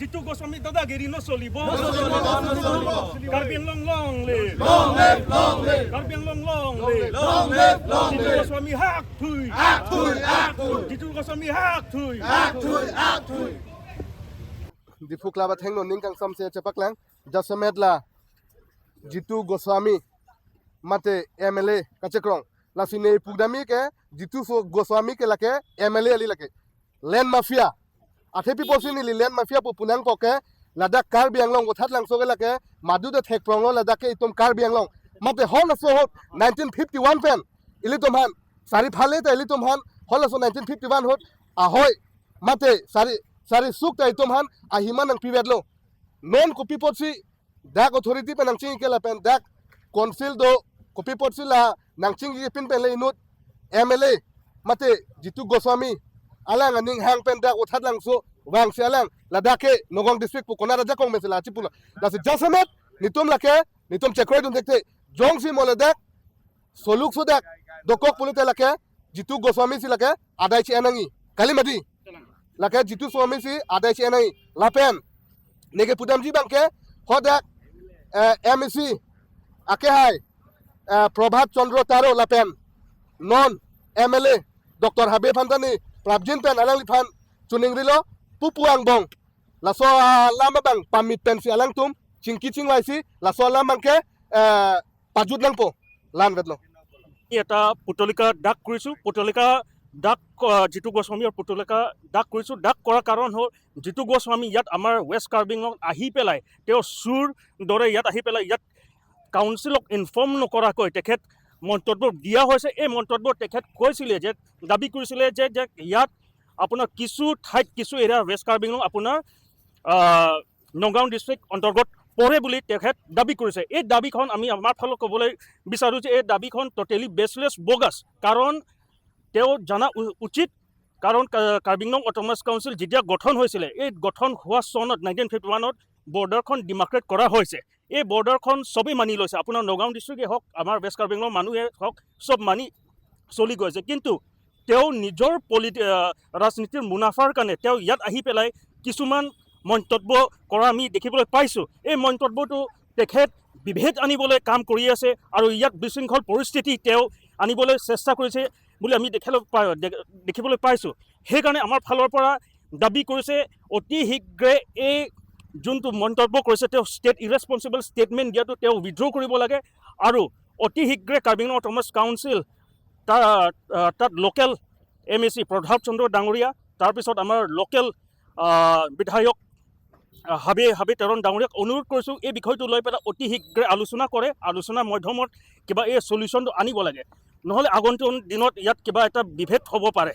জিতু গোস্বামী দাদাগিৰি নচলিব। Karbi Anglong long live. Long live, long live. Karbi Anglong long live. Long live, long Jitu live. Goswami হাক থুই। আক থুই, আক থুই। জিতু গোস্বামী হাক থুই। আক থুই, আক থুই। Diphu klaba thengno ningkang samse chapaklang jasamet la Jitu Goswami mate MLA kachekrong la sine pugdami ke Jitu Goswami ke lake MLA ali lake land mafia athe pi posi ni land mafia pu punang poke ladak Karbi Anglong gothat lang soge lake madu de thek prong lo ladak ke itom Karbi Anglong mate hol aso hot 1951 pen ili tom han sari phale ta ili tom han hol aso 1951 hot ahoy mate sari sari suk ta itom han ahiman ang period lo non kopi potsi dak authority pen ang ching ke la pen dak council do kopi potsi la nang ching ke pin pen le inut MLA mate Jitu Goswami alang aning hang pen dak uthat lang so wang si alang ladake Nagaon district pu kona raja kong mesela chipula la si jasamet nitum lake nitum chekroi dun dekte jong si mole dak soluk so dak dokok pulute lake Jitu Goswami si lake adai chi enangi kalimadi lake Jitu Swami si adai chi enangi lapen nege pudam ji bangke hodak MEC ake hai Prabhat Chandra Taro lapen non MLA doctor Habe Phandani Prabjin pen alang liphan chuning rilo pupuang bong laso lama bang pamit pen si alang tum chingki chingwai si laso alam bangke pajut lang po lan vetlo. এটা পুতলিকা দাগ কৰিছোঁ। পুতলিকা দাগ জিতু গোস্বামীৰ পুতলিকা দাগ কৰিছোঁ। দাগ কৰাৰ কাৰণ হ'ল জিতু গোস্বামী ইয়াত আমাৰ ৱেষ্ট কাৰ্বিঙত আহি পেলাই তেওঁ চুৰ দৰে ইয়াত আহি পেলাই ইয়াত কাউন্সিলক ইনফৰ্ম নকৰাকৈ তেখেত মন্তব্য দিয়া হৈছে। এই মন্তব্য তেখেত কৈছিলে যে দাবী কৰিছিলে যে ইয়াত আপোনাৰ কিছু ঠাইত কিছু এৰিয়া ৱেষ্ট কাৰ্বিঙত আপোনাৰ নগাঁও ডিষ্ট্ৰিক্ট অন্তৰ্গত পৰে বুলি তেখেত দাবী কৰিছে। এই দাবীখন আমি আমাৰ ফালত ক'বলৈ বিচাৰোঁ যে এই দাবীখন ট'টেলি বেচলেছ, বগাছ। কাৰণ তেওঁ জনা উচিত, কাৰণ কাৰ্বি আংলং অট'নমাছ কাউন্সিল যেতিয়া গঠন হৈছিলে, এই গঠন হোৱা চনত 1951ত বৰ্ডাৰখন ডিমাৰ্কেট কৰা হৈছে। এই বৰ্ডাৰখন চবেই মানি লৈছে, আপোনাৰ নগাঁও ডিষ্ট্ৰিক্টেই হওক, আমাৰ ৱেষ্ট কাৰ্বি আংলঙৰ মানুহে হওক, চব মানি চলি গৈছে। কিন্তু তেওঁ নিজৰ ৰাজনীতিৰ মুনাফাৰ কাৰণে তেওঁ ইয়াত আহি পেলাই কিছুমান মন্তব্য কৰা আমি দেখিবলৈ পাইছোঁ। এই মন্তব্যটো তেখেত বিভেদ আনিবলৈ কাম কৰি আছে আৰু ইয়াত বিশৃংখল পৰিস্থিতি তেওঁ আনিবলৈ চেষ্টা কৰিছে বুলি আমি দেখিবলৈ পাইছোঁ। সেইকাৰণে আমাৰ ফালৰ পৰা দাবী কৰিছে, অতি শীঘ্ৰে এই যোনটো মন্তব্য কৰিছে তেওঁ, ইৰেছপনচিবল ষ্টেটমেণ্ট দিয়াটো তেওঁ উইড্ৰ কৰিব লাগে আৰু অতি শীঘ্ৰে কাৰ্বি আংলং অট'নমাছ কাউন্সিল তাৰ তাত লোকেল এমএচি প্ৰভাত চন্দ্ৰ ডাঙৰীয়া, তাৰপিছত আমাৰ লোকেল বিধায়ক হাবি তেৰণ ডাঙৰীয়াক অনুৰোধ কৰিছোঁ, এই বিষয়টো লৈ পেলাই অতি শীঘ্ৰে আলোচনা কৰে। আলোচনাৰ মাধ্যমত কিবা এই চলিউশ্যনটো আনিব লাগে, নহ'লে আগন্তুক দিনত ইয়াত কিবা এটা বিভেদ হ'ব পাৰে।